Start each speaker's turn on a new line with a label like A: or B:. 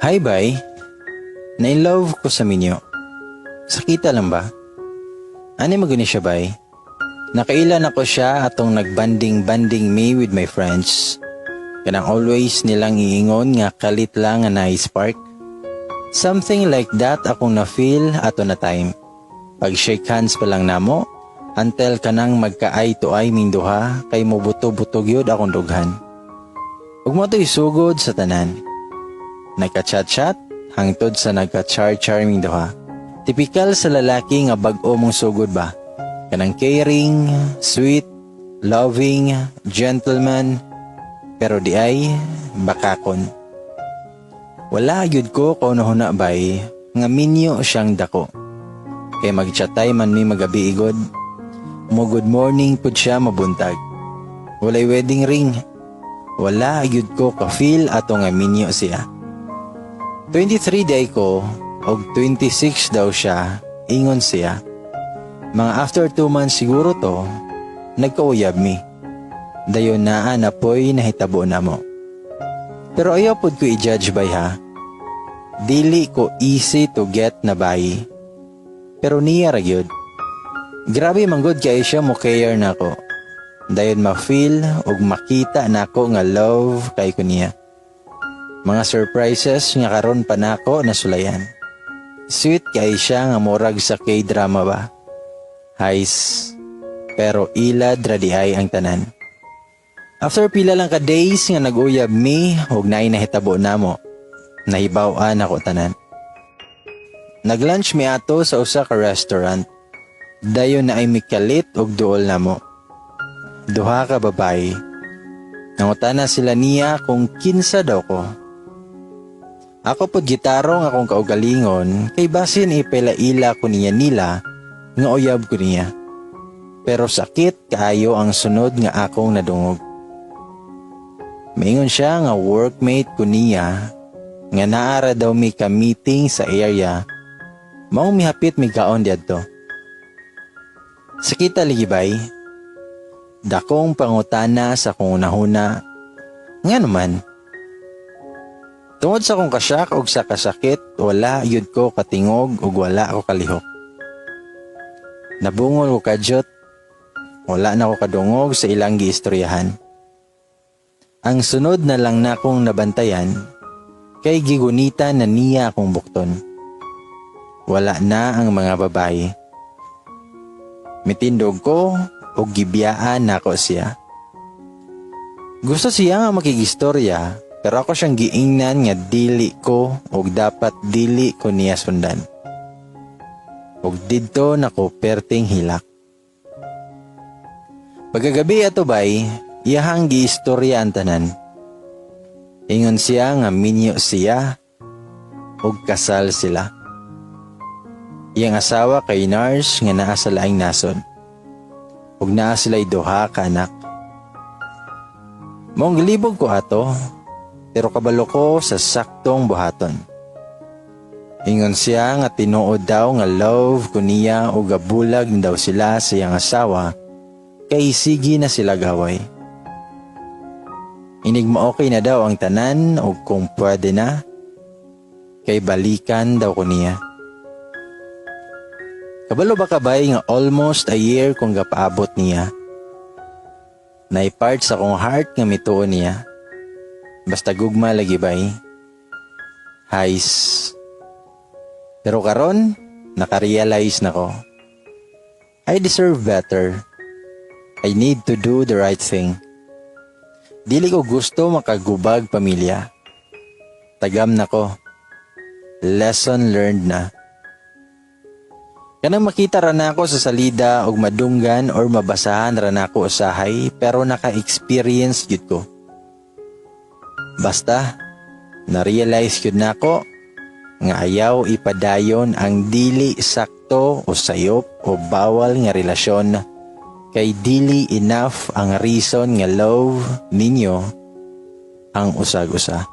A: Hi, bay. Na-in love ko sa minyo. Sakita lang ba? Ani maguni siya, bay? Nakaila na ko siya atong nagbanding-banding me with my friends. Kanang always nilang iingon nga kalit lang nga na-spark. Something like that akong na-feel ato na time. Pag shake hands pa lang namo, until kanang magka-eye to eye ming duha kay mobuto-buto gyud akong dughan. Ug mao to'y sugod sa tanan. Nagka-chat-chat hangtod sa nagka-char-char ming duha. Tipikal sa lalaki nga bag-o mong sugod ba? Kanang caring, sweet, loving, gentleman, pero diay bakakon. Wala gyud ko kauna-huna, bay, nga minyo siyang dako. Kay magchatay man mi magabi igod. Mo good morning pud siya mabuntag. Walay wedding ring. Wala gyud ko ka-feel ato nga minyo siya. 23 diay ko og 26 daw siya, ingon siya. Mga after 2 months siguro to, nagkauyab mi. Dayon naa na poy nahitabo namo. Pero ayaw pod ko i-judge, bay, ha. Dili ko easy to get na bay. Pero niya ra gyud. Grabe manggod kay siya mo care nako. Dayon ma-feel ug makita nako nga love kay ko niya. Mga surprises nga karon pa nako nasulayan. Sweet kay siya nga murag sa K-drama ba. Hays. Pero ilad ra diay ang tanan. After pila lang ka days nga nag-uyab mi ug naay nahitabo namo. Nahibaw-an ako tanan. Nag-lunch mi ato sa usa ka restaurant. Dayon naay mikalit og duol namo. Duha ka babae. Nangutana sila niya kung kinsa daw ko. Ako pod gitarong akong kaugalingon kay basin ipailaila ko niya nila nga uyab ko niya. Pero sakit kaayo ang sunod nga akong nadungog. Maingon siya nga workmate ko niya nga naara daw mi ka meeting sa area, maong mihapit mi kaon diadto. Sakita lagi, bay. Dakong pangutana sa akong hunahuna nga naman. Tungod sa akong ka-shock og sa kasakit, wala yud ko katingog ug wala ako kalihok. Nabungol ko kadyot, wala na ko kadungog sa ilang giistoryahan. Ang sunod na lang nakong nabantayan, kay gigunita na niya akong bukton. Wala na ang mga babae. Mitindog ko ug gibiyaan nako siya. Gusto siya nga makigistorya, pero ako siyang giingnan nga dili ko ug dapat dili ko niya sundan. Ug didto nako perting hilak. Pagkagabi ato, bay, iyahang giistorya ang tanan. Ingon siya nga minyo siya ug kasal sila. Iyang asawa kay nurse nga naa sa laing nasod. Ug naa sila'y duha ka anak. Maong gilibog ko ato, pero kabalo ko sa saktong buhaton. Ingon siya nga tinuod daw nga love ko niya ug gabulag na daw sila sa iyang asawa kay sige na sila gaway. Inig ma-okay na daw ang tanan ug kung pwede na, kay balikan daw ko niya. Kabalo ba ka, bay, nga almost a year kong gapaabot niya? Naay part sa akong heart nga mituo niya. Basta gugma lagi, bay. Hays. Pero karon, nakarealize na ko. I deserve better. I need to do the right thing. Dili ko gusto makagubag pamilya. Tagam na ko. Lesson learned na. Kanang makita ra nako sa salida og madunggan or mabasahan ra nako usahay, pero naka-experience gyud ko. Basta na-realize gyud nako nga ayaw ipadayon ang dili sakto o sayop o bawal nga relasyon kay dili enough ang reason nga love ninyo ang usag-usa.